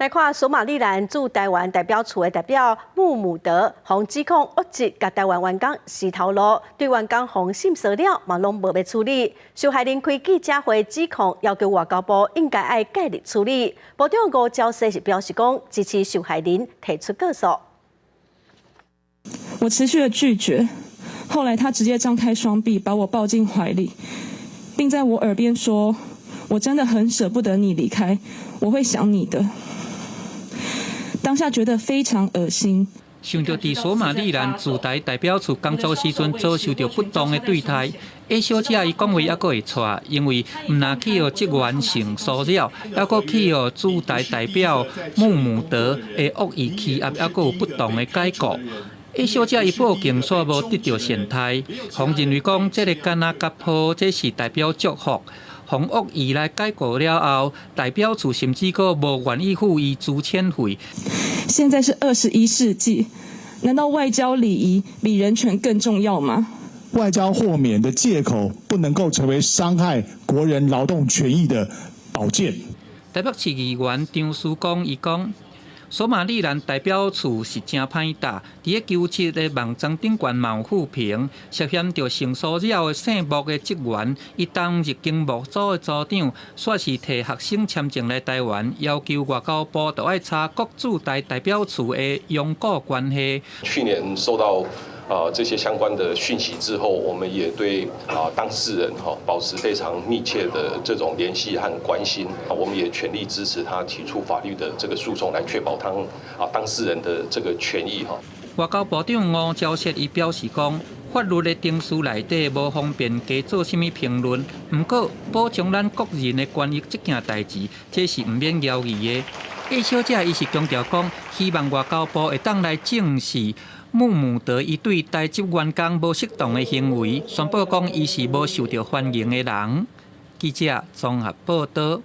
來看索馬利蘭駐台灣代表處的代表穆姆德，予指控惡質共台灣員工撕頭路，對員工予性騷擾嘛攏無欲處理。受害人開記者會指控，要求外交部應該愛介入處理。部長吳釗燮是表示講，支持受害人提出告訴。我持續的拒絕，後來他直接張開雙臂把我抱進懷裡，並在我耳邊說：“我真的很捨不得你離開，我會想你的。”當下覺得非常噁心。想著佇索馬利蘭駐台代表處工作時陣遭受著不當的對待，A 小姐伊講話猶閣會錯，因為毋但去予職員性騷擾，猶閣去予駐台代表穆姆德的惡意欺壓，猶閣有不當的解雇。A 小姐伊報警煞無得著善待，予認為講這个敢若共抱，這是代表祝福。予惡意來解雇了後，代表處甚至閣無願意付伊資遣費。現在是21世紀，難道外交禮儀比人權更重要嗎？外交豁免的借口不能夠成為傷害國人勞動權益的寶劍。台北市議員張淑剛伊講，索馬利蘭代表處是誠歹打，佇咧求職的網站頂懸嘛有負評，涉嫌著性騷擾的姓穆的職員，伊當日經貿組的組長，煞是提學生簽證來台灣，要求外交部著愛查各駐台代表處的傭僱關係。去年收到這些相關的訊息之後，我們也對當事人哈保持非常密切的這種聯繫和關心，我們也全力支持他提出法律的這個訴訟，來確保他當事人的這個權益哈。外交部長吳釗燮伊表示講，法律的程序內底無方便加做啥物評論，毋過保障咱國人的權益這件代誌，這是毋免猶豫的。A 小姐伊是強調講，希望外交部會當來正視穆姆德伊對台籍員工無適當的行為，宣布講伊是無受著歡迎的人。記者綜合報導。